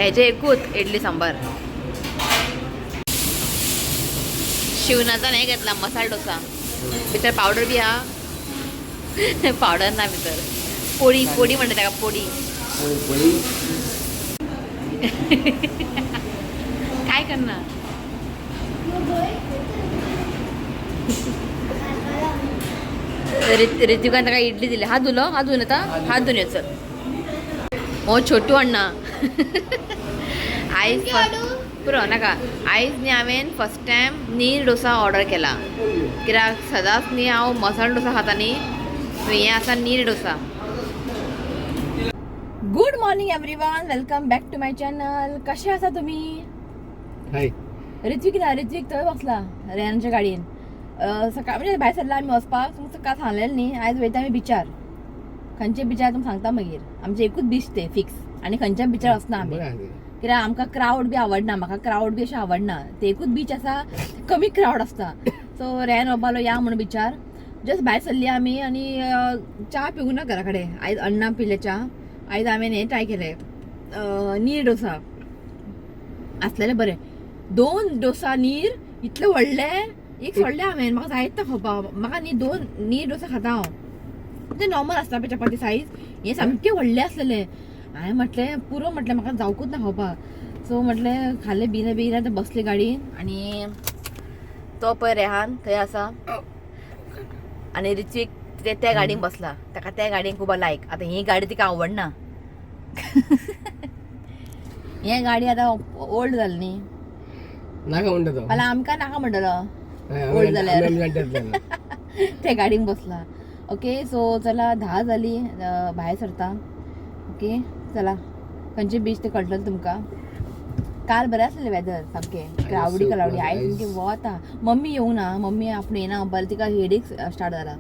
हेजे एकूच इडली सांबार. शिवनाचा नाही घेतला मसाला डोसा. भितर पावडर बी हा, पावडर ना भितर, पोळी पोळी म्हणटा ताका, पोळी. पोळी. काय करणार? ऋतिकान ताका इडली दिली. हात धुलो, हात धुवन येता, हात धुवन यो चल. हो छोटू अण्णा आयज पुरो नाका. आयज न्ही हांवें फर्स्ट टायम नीर डोसा ऑर्डर केला, कित्याक सदांच न्ही हांव मसाला डोसा खाता न्ही, सो हें आसा नीर dosa. Good morning everyone, welcome back to my channel. कशे आसा तुमी? हाय. ऋत्विक ना, ऋत्विक थंय बसला रेनाच्या गाडयेन. सकाळ म्हणजे भायर सरला आमी वचपाक, तुमकां सकाळ सांगलेलें न्ही, आयज वयता आमी बिचार. खंयच्या बिचार तुमकां सांगता मागीर. आमचें एकूच बीच ते फिक्स आनी खंयच्या बिचार वचना आमी, बरें आसा. कित्याक आमकां क्रावड बी आवडना. म्हाका क्रावड बी अशें आवडना. ते एकूच बीच आसा, कमी क्रावड आसता. सो रेन बाबालो या म्हणून बिचार. जस्ट भायर सरली आमी आनी च्या पिवूंक ना घरा कडेन आयज. अण्णा पिले च्या. आयज हांवें हें ट्राय केलें, नीर डोसा आसलेलें बरें. दोन डोसा नीर इतले व्हडले, एक सोडले हांवें, म्हाका जायत ना खावपाक. म्हाका न्ही दोन नीर डोसा खाता हांव, म्हणजे नॉर्मल आसता पळय चपाती सायज, हें सामकें व्हडलें आसलेलें. हांवें म्हटलें पुरो, म्हटलें म्हाका जावकूच ना खावपाक. सो म्हटलें खालें बेगीन बेगीन, आतां बसले गाडयेन. आनी तो पळय रेहान थंय आसा आनी ऋत्विक ते त्या गाडयेन बसला. ताका त्या गाडयेन खूब लायक. आतां ही गाडी तिका आवडना. हे गाडी आतां ओल्ड जाली न्ही. नाका म्हणटा तो. फाल्यां आमकां नाका म्हणटलो. हय, old जाल्यार. आमी जाणटे जाले. त्या गाडयेन बसला. ओके, सो चला 10 जाली, भायर सरता. ओके चला, खंयचे बीच ते कळटलें तुमकां. काल बरें आसलेलें वेदर, सामकें क्लावडी क्लावडी. आयज सामकें वत आहा. मम्मी येवंक ना, मम्मी आपूण येना म्हणपाक, तिका हेडेक स्टार्ट जाला.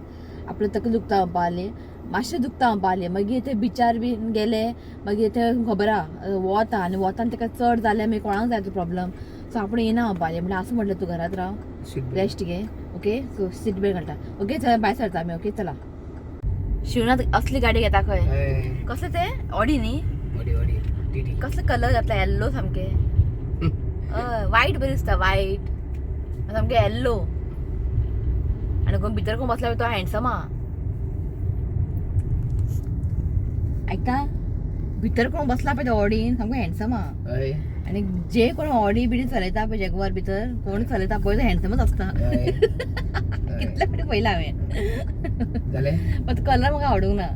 आपलं तकली दुखता म्हणपा लागली, मातशें दुखता म्हणपा लागली. मागीर ते बिचार बी गेले, मागीर ते खबर आहा वत आहा आनी वतान ताका चड जालें, मागीर कोणाक जाय तो प्रॉब्लम. सो आपूण येना म्हणपा लागली. म्हणल्यार आसूं म्हटलें, तूं घरात राव, Seat belt. Rest घे. ओके, सो सीट बेल्ट घालता. ओके चला, भायर सरता आमी. ओके चला. शिवनाथ असली गाडी घेता खंय. हय. कसले ते ऑडी न्ही? Audi, Audi TT. कसले कलर घातला, येल्लो सामके. हय, वायट बरी दिसता, वायट सामके येल्लो. आनी कोण भितर कोण बसला तो हँडसम आहा. आयकता, भितर कोण बसला पळय तो ऑडीन सामको हँडसम आहा. हय. आनी जे कोण ऑडी बिडी चलयता पळय, जॅगवार भितर कोण चलयता पळय, तो हँडसमच आसता. हय. कितले फावटी पळयला हांवें. जालें. पण कलर म्हाका आवडूंक ना,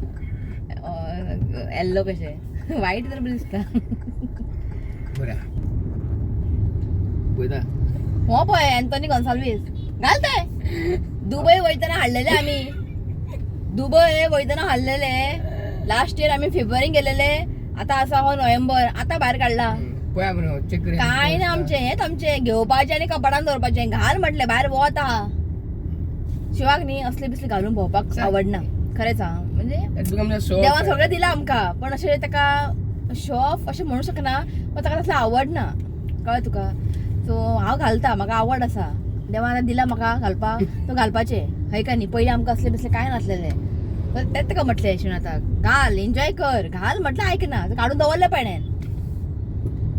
येल्लो कशें. वायट तर बरें दिसता. बरें आहा. पळयता. हो पळय एंथोनी गोन्साल्वीस घालताय. दुबय वयतना हाडलेले आमी, दुबय वयतना हाडलेले. लास्ट इयर आमी फेब्रुवारीन गेलेले, आतां आसा हो नोव्हेंबर, आतां भायर काडला. पळया मरे, चेक कर. काय ना आमचें हेंच आमचें घेवपाचें आनी कपाटान दवरपाचें. घाल म्हटलें, भायर वत आहा. शिवाक न्ही असले बिसले घालून भोंवपाक आवडना खरेंच हा. म्हणजे That becomes a show. देवान सगळें दिलां आमकां, पण अशें ताका शो ऑफ अशें म्हणू शकना, पण ताका तसलें आवडना, कळ्ळें तुका? सो हांव घालता, म्हाका आवड आसा. देवान आतां दिलां म्हाका घालपाक, तो घालपाचें हय का न्ही? पयलीं आमकां असलें बिसलें कांय नासलेलें. तर तें ताका म्हटलें शिवनाथाक, घाल, एन्जॉय कर, घाल म्हटलें, आयकना. काडून दवरलें पेण्यान,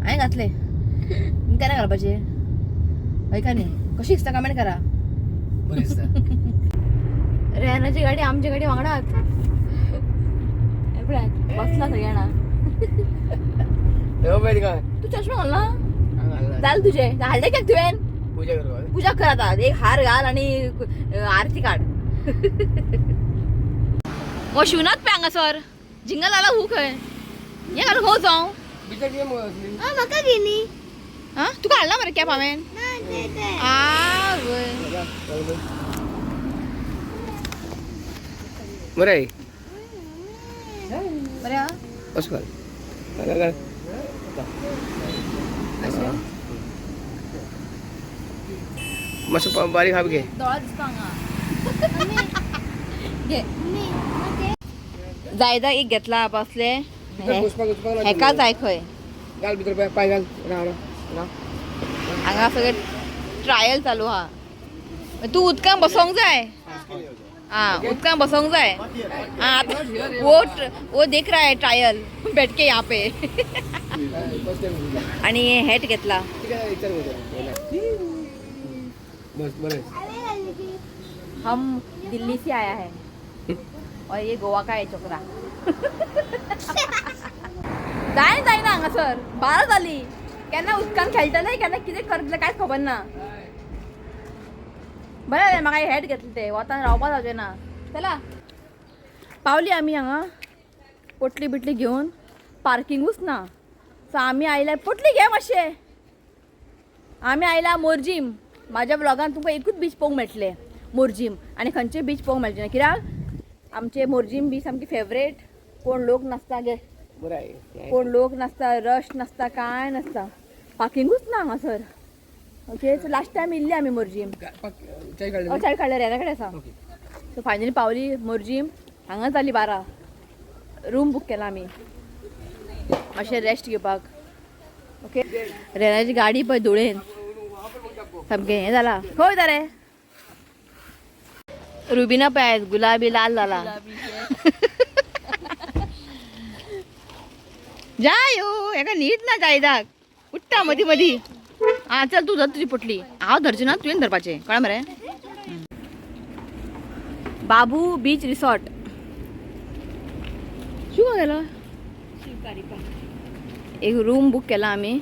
हांवें घातलें. केन्ना घालपाचें हय का न्ही? कशी दिसता कमेंट करा. बरें दिसता. रेहनाची गाडी आमची गाडी वांगडाच बसला सगळ्या जाणा. हो पळय तिका. तू चष्मा घालना? हांव घालना. जालें तुजें, हाडलें कित्याक तुवें? पूजा करपाक. पूजा कर आता, एक हार घाल आणि आरती काढ. हो शिवनाथ पे हांगासर जिंगल आला हू खंय हें घालून खंय वचों? बिचार कितें मगो असली? म्हाका घेनी. आं, तुका हाडला मरे कॅप हांवें. ना ते ते. आवय. बरें आहे. बरें आहा. अशें घाल. घाल, घाल. अशें. मातसो बारीक हाब घे. दोळा दिसता हांगा. घे. मम्मी, ते जायदा एक घेतला बसले. भितर घुसपाक वचपाक ना. हेका जाय खंय. घाल भितर, पांय पांय घाल. राव राव राव. हांगा सगळे ट्रायल चालू आहा. तूं उदकान बसोंक जाय. हाँ, उदकान बसोंक जाय. हाँ, वो वो देख रहा है ट्रायल बैठ के यहाँ पे. First time. आणि हॅट घेतला. ठीक आहे, विचार करतो. बस, बरं. हम दिल्ली से आया है और ये गोवा का है छोकरा. जाय जायना हांगासर 12 जाली. केन्ना उदकान खेळटले, केन्ना कितें करतले कांयच खबर ना. बरें जालें म्हाका हेट घेतलें तें, वतान रावपा जावचें ना. चला, पावली आमी हांगा पोटली बिटली घेवन. पार्किंगूच ना, सो आमी आयल्या. पोटली घे मातशें. आमी आयला मोरजीम. म्हाज्या ब्लॉगान तुमकां एकूच बीच पळोवंक मेळटलें, मोरजीम. आनी खंयचे बीच पळोवंक मेळचें ना, कित्याक आमचे मोरजीम बीच सामकी फेवरेट. कोण लोक नासता गे. बरं आहे. कोण लोक नासता, रश नासता, कांय नासता. पार्किंगूच ना हांगासर. ओके, सो लास्ट टायम येयल्ली आमी मोरजीम. चाय काडली. चाय काडल्या, रेना कडेन आसा. ओके. सो फायनली पावली मोरजीम. हांगा जाली 12. रूम बूक केला आमी मातशें रेस्ट घेवपाक. ओके, रेनाची गाडी पळय धुळेन सामकें हें जाला. खंय वयता रे रुबिना? पळय आयज गुलाबी लाल जाला. जाय हो, हेका न्हीद ना जायदाक, उठ्ठा मदीं मदीं. आं, चल तूं धर तुजी पोटली. हांव धरचें ना, तुवें धरपाचें, कळ्ळें मरे? बाबू बीच रिसॉर्ट. शिव गेलो. एक रूम बूक केला आमी.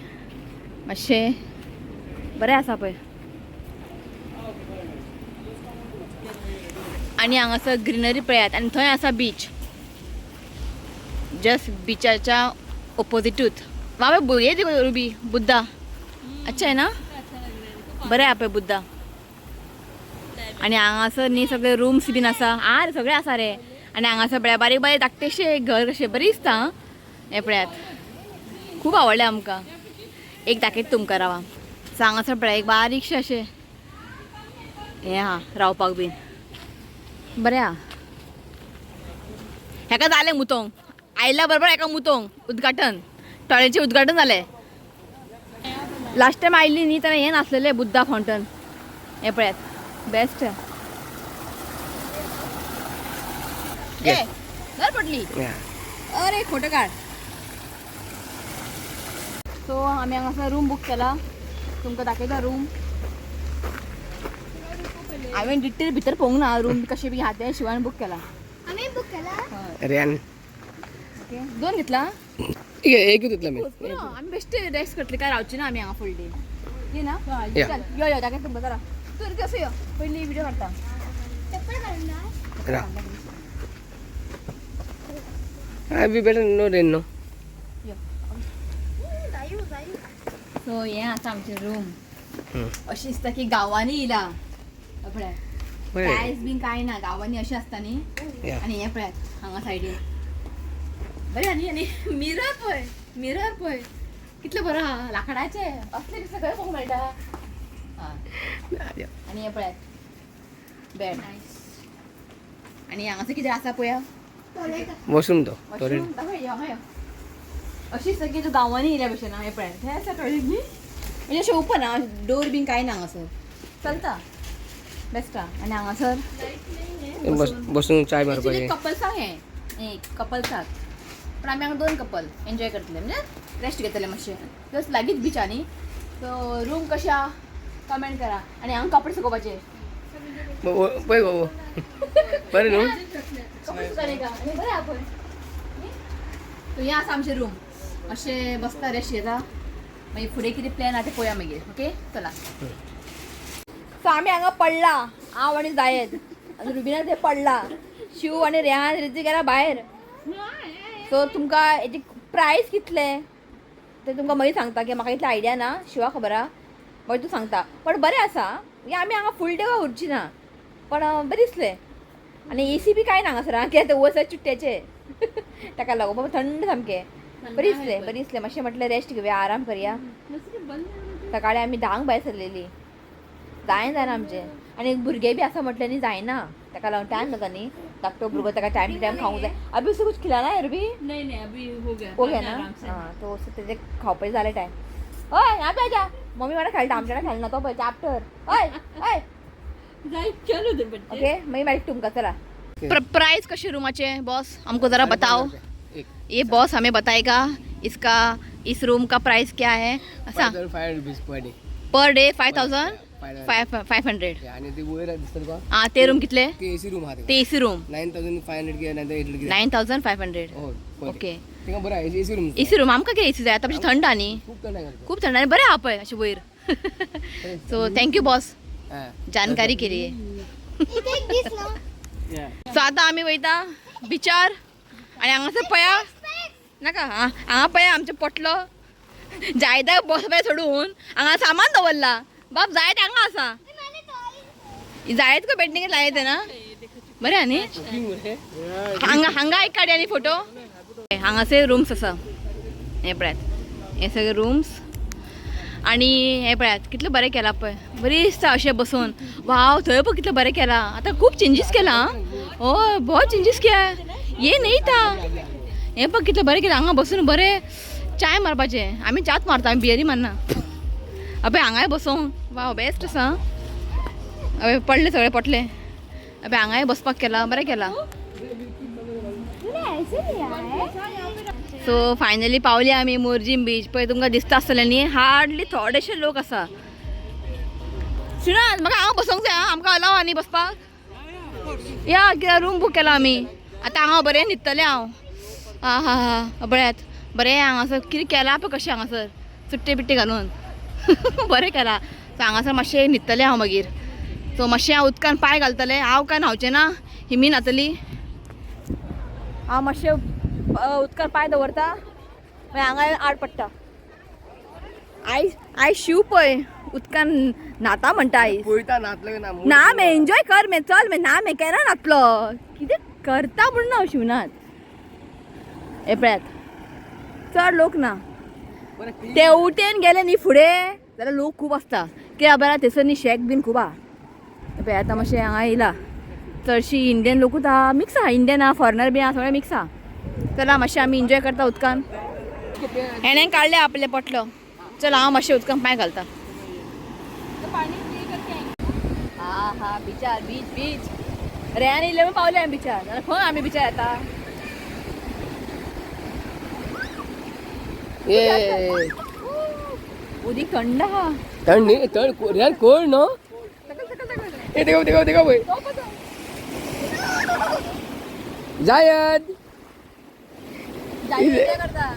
मातशें बरें आसा पळय. आनी हांगासर ग्रिनरी पळयात आनी थंय आसा बीच, जस्ट बिचाच्या ओपोजिटूच. बाबा, ये देखो रुबी, बुद्धा. अच्छा आहे ना? बरें आहा पळय बुद्धा. आनी हांगासर न्ही सगळे रूम्स बीन आसा. आ रे, सगळे आसा रे. आनी हांगासर पळया, बारीक बारीक धाकटेशे घर कशें बरें दिसता. आं, हें पळयात, खूब आवडलें आमकां. एक दाखयता तुमकां, रावा. सो हांगासर पळया, एक बारीकशें अशें हें आहा रावपाक बीन. बरें आहा. हेका जालें मुतोंक आयल्या बरोबर, हेका मुतोंक. उद्घाटन, टॉयलेटचें उद्घाटन जालें. लास्ट टायम आयली न्ही तेन्ना हें नासलेलें बुद्धा फावंटन. हें पळयात, बेस्ट. ए, धर पडली. अरे, फोटो काढ. सो आमी हांगासर रूम बूक केला. तुमकां दाखयता रूम. हांवें डिटेल भितर पळोवंक ना रूम कशें बी आहा तें. शिवान बूक केला. आम्ही बुक केला. रेन. ओके, दोन घेतला. ठीक आहे, एकच घेतला मी. आमी बेश्टे रेस्ट करतले, काय रावची ना आमी हांगा फुल डे. ये ना. या. चल, यो यो, दाखयता तुमकां. चला, तूं कसो यो, पयलीं व्हिडिओ काडटा. चप्पल घालून जा. रा हा, बी बेटर नो रेन नो. यो. जायू जायू. सो हें आसा आमचें रूम. अशें दिसता की गांवांनी येयला पळय. बरें. टायल्स बीन कांय ना, गांवांनी अशें आसता न्ही. या. आनी हें पळयात हांगा सायडीन बरें. आनी आनी मिरर पळय, मिरर पळय कितलें बरें आहा लांकडाचें. असलें बिसलें खंय पळोवंक मेळटा? आं, आनी हें पळयात बेड. आनी हांगासर कितें आसा पळया. टॉयलेट. वॉशरूम तो टॉयलेट. वॉशरूम दाखय, यो हांगा यो. अशी सगळी तूं गांवांनी येयल्या भशेन आहा. हें पळयात, हें आसा टॉयलेट न्ही, म्हणजे अशें ओपन आहा, डोर बीन कांय ना हांगासर. चलता, बेस्ट आहा. आनी हांगासर बस बसून चाय एक्चुअली मारपाचें. कपल्सांक हें, कपल्साक. पण आमी हांगा दोन कपल एन्जॉय करतले, म्हणजे रेस्ट घेतले मातशें. जस्ट लागींच बिचा न्ही. सो रूम कशें आहा कमेंट करा. आनी हांगा कपडे सुकोवपाचे. पळय गो, बरें न्हू? कपडे सुकले का? आनी बरें आहा पळय न्ही? सो हें आसा आमचें रूम. मातशें बसता, रेस्ट घेता. मागीर फुडें कितें प्लॅन आहा तें पळोवया मागीर. ओके, चला. सो आमी हांगा पडला, हांव आनी जायत आनी रुबिना ते पडला. शिव आनी रेहान रिती गेला भायर. सो तुमकां हेजी प्रायस कितले ते तुमकां मागीर सांगता, की म्हाका इतली आयडिया ना. शिवा खबर आहा, मागीर तूं सांगता. पण बरें आसा म्हणजे आमी हांगा फूल डे उरची ना, पण बरें दिसलें. आनी एसी बी कांय ना हांगासर. आं, कित्याक ते वयर चुट्ट्याचे, ताका लागून बाबा थंड सामकें. बरें दिसलें, बरें दिसलें. मातशें म्हटलें रेस्ट घेवया, आराम करया. सकाळी आमी 10क भायर सरलेली, जायना जायना आमचें. आनी भुरगे बी आसा म्हटलें न्ही, जायना. ताका लागून टायम जाता न्ही. धाकटो भुरगो, ताका टायम टू टायम खावंक जाय. अभी उसको कुछ खिलाना है रुबी? नहीं नहीं, अभी हो गया. हो गया ना? आराम से. हां, तो तेजे खावपाचें जालें टायम. हय, हांगा पळय, जा मम्मी वांगडा खेळटा, आमच्या वांगडा खेळना तो. पळय चॅप्टर. हय हय. ओके, मागीर मेळटा तुमकां. चला, प्राइस कशे रूमाचे बॉस, हमको जरा बताओ. एक. ये बॉस हमें बताएगा इसका, इस रूम का प्राइस क्या है असा. 5,500 rupees per day. Per day 5,500. आणि ते वयर दिसतात का? आं, ते रूम कितले? ते एसी रूम आहा. ते एसी रूम. 9,500 किंवा 9,800. 9,500. हो. ओके. तिंगा बरं आहे, एसी रूम. AC room. आमकां कितें एसी जाय? आतां मातशें थंड आहा न्ही. खूप थंड आहे. खूप थंड आनी बरें आहा पळय अशें वयर. सो thank you boss, हा. जानकारी केली. इथे एक दिसलो. सो आतां आमी वयता बिचार आनी हांगासर पळया नाका. हां, हांगा पळया आमचें पोटलो जायदा बॉस पळय सोडून हांगा सामान दवरला. बाब जायत हांगा आसा, जायत को बेडनीक लायत ना, बरें आहा न्ही. हांगा हांगा एक काडया न्ही फोटो. हांगासर रुम्स आसा, हे पळयात, हे सगळे रुम्स. आणि हे पळयात कितलें बरें केलां पळय, बरी दिसता अशें बसून. वाव, थंय पळय कितलें बरें केलां. आतां खूब चेंजीस केलां. हय, बहुत चेंजीस किया, ये नहीं था. हें पळय कितलें बरें केलां. हांगा बसून बरें चाय मारपाचें. आमी च्याच मारता, आमी बियरी मारना. अबे हांगाय बसून वाव, बेस्ट आसा. अबे पडले सगळे पोटले. अबे हांगाय बसपाक केलां, बरें केलां. तूने ऐसे लिया है? सो फायनली पावली आमी मोरजीम बीच. पळय तुमकां दिसता आसतलें न्ही, हार्डली थोडेशे लोक आसा. श्रीनाथ, म्हाका हांगा बसोंक जाय. आं, आमकां अलाव आहा न्ही बसपाक? या, कित्याक रूम बूक केला आमी. आतां हांगा बरें न्हिदतलें हांव. आं हा हा, पळयात बरें हांगासर कितें केलां पळय, कशें हांगासर चुट्टे बिट्टे घालून बरें केलां. सो हांगासर मातशें न्हिदतलें हांव मागीर. सो मातशें हांव उदकान पांय घालतलें. हांव काय न्हांवचें ना, हिमी न्हातली. हांव मातशें उदकान पांय दवरता, मागीर हांगा आड पडटा. आयज आयज शिव पळय उदकान न्हाता म्हणटा आयज. पळयता नातले ना. ना मे, एन्जॉय कर मे, चल मे. ना मे, केन्ना न्हातलो, कितें करता म्हूण ना शिवनाथ. हे पळयात, चड लोक ना. बरं. तेवटेन गेले न्ही फुडें जाल्यार लोक खूब आसता. कित्याक बरें, थंयसर न्ही शॅक बीन खूब आहा. हे पळय, आतां मातशें हांगा येयला, चडशी इंडियन लोकूच आहा, मिक्स आहा, इंडियन आहा, फॉरेनर बी आहा, सगळें मिक्स आहा. चला, मातशें आमी एन्जॉय करता उदकान. हेणें काडलें आपलें पोटलो. चल, हांव मातशें उदकान पांय घालता. हा हा, बिचार, बीच बीच. रेयान येयले म्हूण पावले आमी बिचार. जाल्यार खंय आमी बिचार येता? ये. उदीक थंड आहा. थंड न्ही, थंड यार, कोल्ड नो. ए देखो देखो देखो भाई, जायद. जाय करता.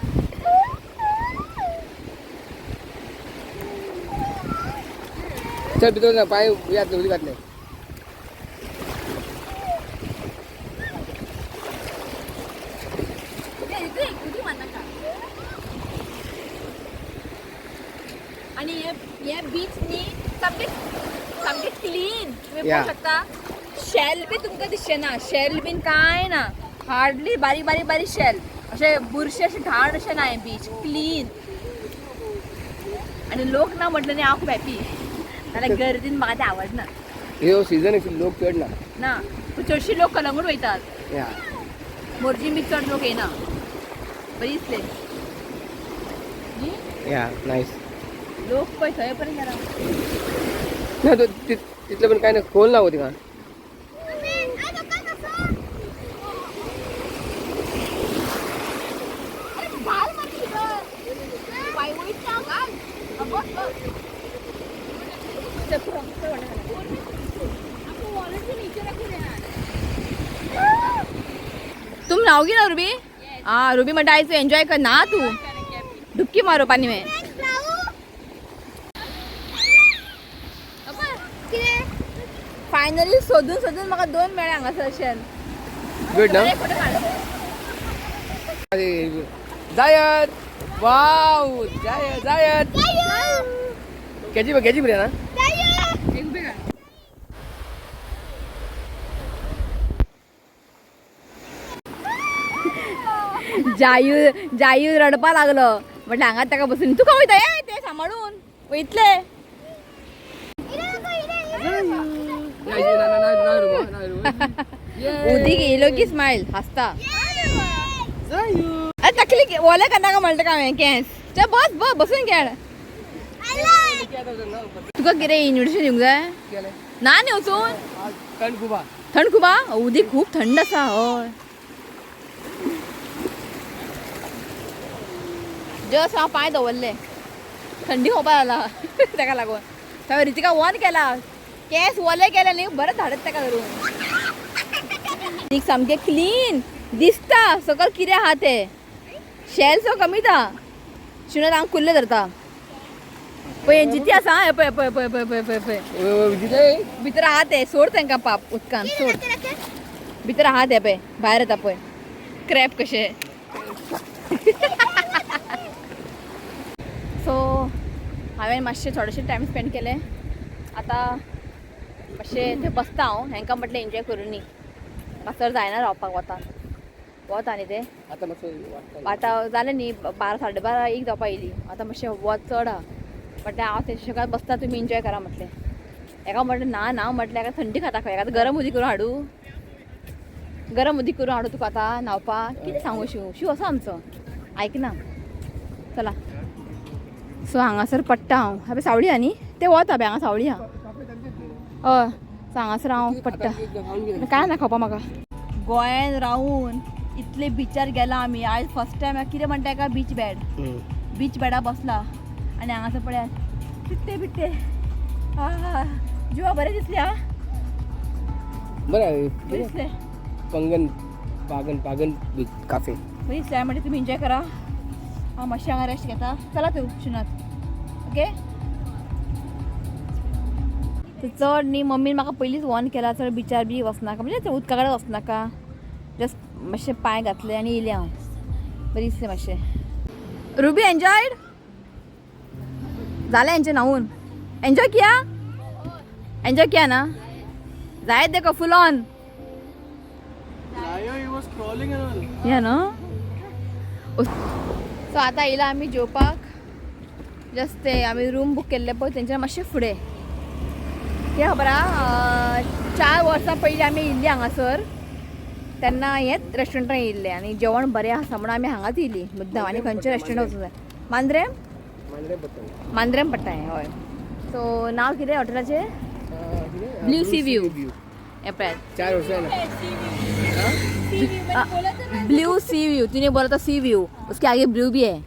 चल भितर जा, पाय घातले, उदीक घातले. आणि हे हे बीच न्ही सामकें सामकें क्लीन तुम्ही पळोवंक शकता. शेल बी तुमकां दिसचें ना, शेल बीन कांय ना, हार्डली बारीक बारीक बारीक शेल, अशे बुरशे अशे घाण अशें ना. हें बीच क्लीन आणि लोक ना म्हटलं न्ही, हांव खूब हॅपी. नाल्यार गर्दीन म्हाका तें आवडना. ह्यो सीझन लोक चड ना. ना, पूण चडशी लोक कलंगूट वयतात. या. मोरजीम बी चड लोक येना. बरी दिसले न्ही? या, नायस. लोक पळय थंय पर्यंत गेला. ना तो तिथलं पण काय नाही, खोल ना होती का? मम्मी, आ धक्का कसं? अरे घाल मातशी भितर. पांय वयता, घाल. हा, बस बस. चल, पुरो, चल, व्हडलें घाल. तुम नहाओगी ना रूबी? हाँ, रूबी म्हणटा आयज एन्जॉय कर ना तू, डुबकी मारो पानी में. राहू. कितें? फायनली सोदून सोदून म्हाका दोन मेळ्ळे हांगासर शेल. गुड ना. बरे फोटो काड. जायद, वाव, जायद, जायद. कॅची कॅची ना. एक उभे काढ. जायू जायू रडपा लागलो. म्हटलं हांगा ताका बसून तूं खंय वयता? ए ते सांबाळून वयतले. ना ना ना ना ना. उदीक येयलो की स्मायल हासता. अरे तकली ओले करनाका म्हणटा का हांवें केंस. चल बस बस, बसून खेळ. तुका कितें इन्विटेशन दिवंक जाय? ना न्ही वचून. थंड खूब. थंड खूब आहा, उदीक खूब थंड आसा. हय, जस्ट हांव पांय दवरले, थंडी खावपा जाला. ताका लागून हांवें रितिका वन केला, केंस ओले केले न्ही, बरें धाडत ताका धरून. उदीक सामकें क्लीन दिसता, सकयल कितें आहा तें. शेल सो कमीच आहा. शिणत हांव कुल्ले धरता. पळय, जिती आसा. हें पळय पळय पळय पळय पळय पळय पळय, भितर आहा ते. सोड तांकां पाप, उदकान सोड. भितर आहा ते, पळय भायर येता पळय, क्रॅप कशे. सो हांवें मातशें थोडेशें टायम स्पेंड केलें. आतां मातशें थंय बसता हांव. हेंकां म्हटलें एन्जॉय करूं न्ही, म्हाका चड जायना रावपाक. वता वता न्ही तें. आतां मातसो वाडटा. आतां जालें न्ही, 12 12:30 एक जावपा येयली. आतां मातशें वत चड आहा. म्हटलें हांव तेजे शकत बसता, तुमी एन्जॉय करा म्हटलें. एका म्हटलें ना ना म्हटलें, एका थंडी खाता खंय. एका गरम उदीक करून हाडूं, गरम उदीक करून हाडूं तुका आतां न्हांवपाक. कितें सांगू शिव? शिव असो आमचो आयकना. चला, सो हांगासर पडटा हांव. हांवें सावळी आहा न्ही, तें वता पळय हांगा सावळी आहा. हय, सो हांगासर हांव पडटा. काय ना खावपा म्हाका. गोंयान रावून इतले बिचार गेला आमी, आयज फर्स्ट टायम कितें म्हणटा एका बीच बेड, बीच बेडा बसला आनी हांगासर पळयात बिट्टे बिट्टे. हा, जिवा बरें दिसलें. हा. बरं. बरें दिसलें. पंगन पागन पागन बीच काफे. बरें दिसलें. म्हणजे तुमी एन्जॉय करा, हांव मातशें हांगा रेस्ट घेता. चला तूं शिनात. ओके, ते चड न्ही, मम्मीन म्हाका पयलींच वॉर्न केला, चड बिचार बी वचनाका, म्हणजे उदका कडेन वचनाका. जस्ट मातशें पांय घातले आनी येयलें हांव. बरें दिसलें मातशें. रुबी एन्जॉयड जालें हेंचें न्हांवून? एन्जॉय किया? एन्जॉय किया ना? जायत देखो फुल ऑन. या न्हू. सो आतां येयला आमी जेवपाक. जस्ट ते आमी रूम बूक केल्ले पळय, तेंच्या मातशें फुडें. कितें खबर आहा, 4 वर्सां पयलीं आमी येयल्ली हांगासर, तेन्ना हेच रेस्टॉरंटान येयल्ले आनी जेवण बरें आसा म्हणून आमी हांगाच येयली मुद्दाम. आनी खंयच्या रेस्टॉरंटान वचूंक जाय? मांद्रेम. मांद्रे पडटा. मांद्रेम पडटा हें. हय. सो नांव कितें हॉटेलाचें? Blue C view. हें पळयात. 4 वर्सां. Blue C view. तूने बोला था सी व्यू, उसके आगे ब्लू भी है.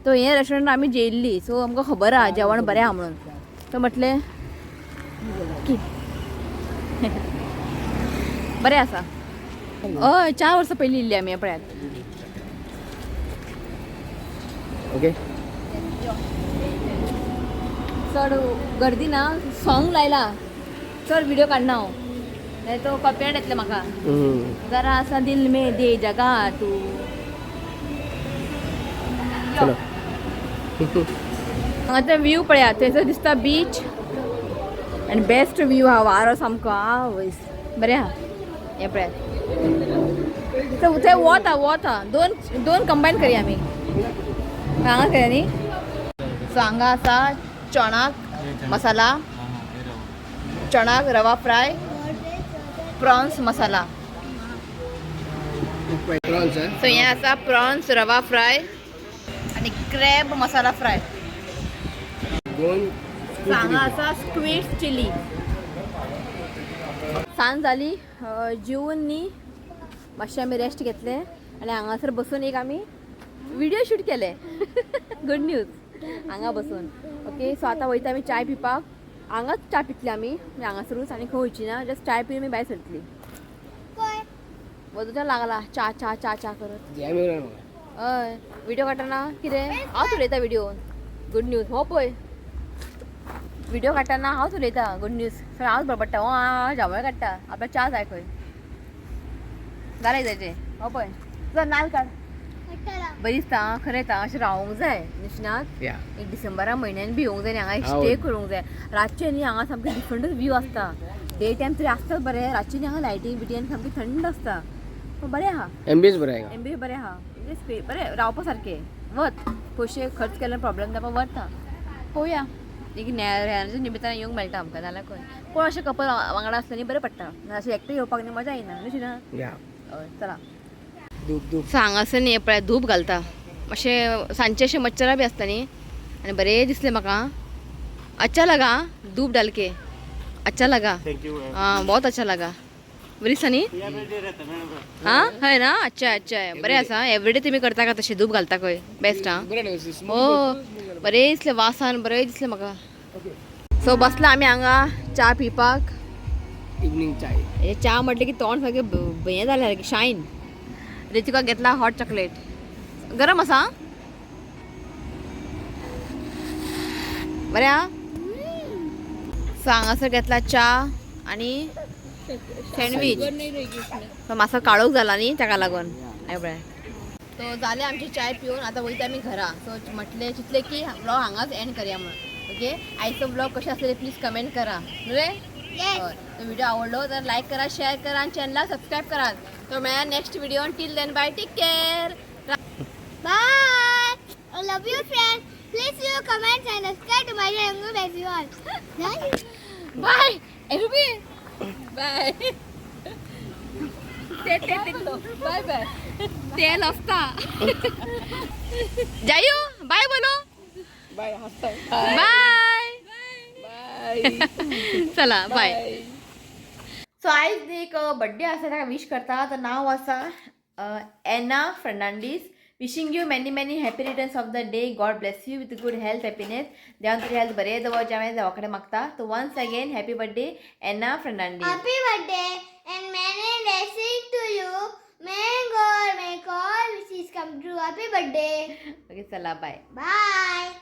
तो हे रेस्टॉरंट आमी जेयल्ली, सो आमकां खबर आहा जेवण बरें आहा म्हणून. तो म्हटलें की बरें आसा. हय, 4 वर्सां पयलीं येयल्ली आमी. हें पळयात. ओके. चड गर्दी ना. सॉंग लायला, चड व्हिडिओ काडना हांव, नाही तो कॉपीरायट येतलें म्हाका. जरा असा दिल में दे जगह तू. चलो. हांगाचो व्यू पळयात, थंयसर दिसता बीच आनी बेस्ट व्यू आहा. वारो सामको आवयस, बरें आहा. हें पळयात, थंय वत आहा, वत आहा. दोन दोन कंबायन करया आमी. हांगा करया न्ही. सो हांगा आसा चणाक मसाला, चणाक rava fry, prawns masala. Prawns. So हें आसा प्रॉन्स रवा फ्राय आनी क्रॅब मसाला फ्राय. दोन. हांगा आसा स्क्वीड चिली. सांज जाली, जेवन न्ही मातशें आमी रेस्ट घेतले आनी हांगासर बसून एक आमी व्हिडिओ शूट केले. गुड न्यूज हांगा बसून. ओके, सो आतां वयता आमी चाय पिवपाक. हांगाच च्या पितली आमी, म्हणजे हांगासरूच आनी खंय वयची ना. जस्ट चाय पिवन आमी भायर सरतली. वजूच्या लागला च्या च्या च्या च्या करत. जॅम येवना म्हाका. हय, व्हिडिओ काडटना कितें हांवच उलयता. व्हिडिओ गुड न्यूज हो पळय, व्हिडिओ काडटना हांवच उलयता. गुड न्यूज सगळें हांवच बडबडटा. हो, आं जांवय काडटा. आपल्या च्या जाय खंय जालें जायचें. हो पळय, चल नाल काड. बरी दिसता आं, खरें येता अशें रावंक जाय निशनात. या. एक डिसेंबरा म्हयन्यान बी येवंक जाय न्ही हांगा, एक आवय. स्टे करूंक जाय. रातचें न्ही हांगा सामकें डिफरंटूच व्यू आसता. डे टायम तरी आसता बरें, रातचें न्ही हांगा लायटींग बिटींग सामकें थंड आसता, पूण बरें आहा. एम्बियन्स बरं आहे का? एम बी बरें आहा, म्हणजे बरें रावपा सारकें. वत पयशे खर्च केल्यार प्रॉब्लेम ना, पण वता पळोवया. एक रेनाच्या निमित्तान येवंक मेळटा आमकां, नाल्यार खंय कोण अशें कपल वांगडा आसलें न्ही बरें पडटा, अशें एकटें येवपाक न्ही मजा येना अशें ना. या. हय, चला. धूप धूप. सो हांगासर न्ही पळय धूप घालता मातशें, सांजचे अशें मच्छरां बी आसता न्ही. आनी बरें दिसलें म्हाका. अच्छा लगा हाँ? धूप डाल के अच्छा लगा. Thank you. हाँ, बहुत अच्छा लगा. बरी सनी. हा हय ना. अच्छा अच्छा आहे, बरें आसा. एवरीडे तुमी करता का तशें धूप घालता खंय? बेस्ट. हा. बरें न्हू. हो, बरें दिसलें वासान, बरें दिसलें म्हाका. सो बसला आमी हांगा च्या पिवपाक. इवनिंग चाय. हे च्या म्हटलें की तोंड सारकें हें जालें सारकें शायन. रितिका घेतला हॉट चॉकलेट. गरम आसा आं? बरें आं. सो हांगासर घेतला च्या आनी सँडवीच. सो मातसो काळोख जाला न्ही ताका लागून हय पळय. सो जालें आमची चाय पिवन, आतां वयता आमी घरा. सो म्हटलें चिंतलें की व्लॉग हांगाच एंड करया म्हणून. ओके, आयचो व्लॉग कशें आसलें प्लीज कमेंट करा न्हू रे. Yes. हय, तो व्हिडिओ आवडलो तर लायक करा, शेअर करा आणि चॅनलला सबस्क्राईब करा. तो मेळा next video. Till then bye, take care. Bye. I love you, friends. Please do comment and subscribe to my channel as you all. Bye Ruby, bye. ते ते बाय बाय. तेल असता. जायू, बाय बोलो. बाय. हसता. बाय. बाय. चला, बाय. सो आयज एक बड्डे आसा, ताका विश करता. तर नांव आसा Anna Fernandes. Wishing you many many happy returns of the day. God bless you with good health, happiness. देवान तुजी हेल्थ बरें दवरचें हांवें देवा कडेन मागता. So once again happy birthday Anna Fernandes. Happy birthday and many blessings to you. May God make all wishes come true. Happy birthday. Okay, चला, बाय. Bye.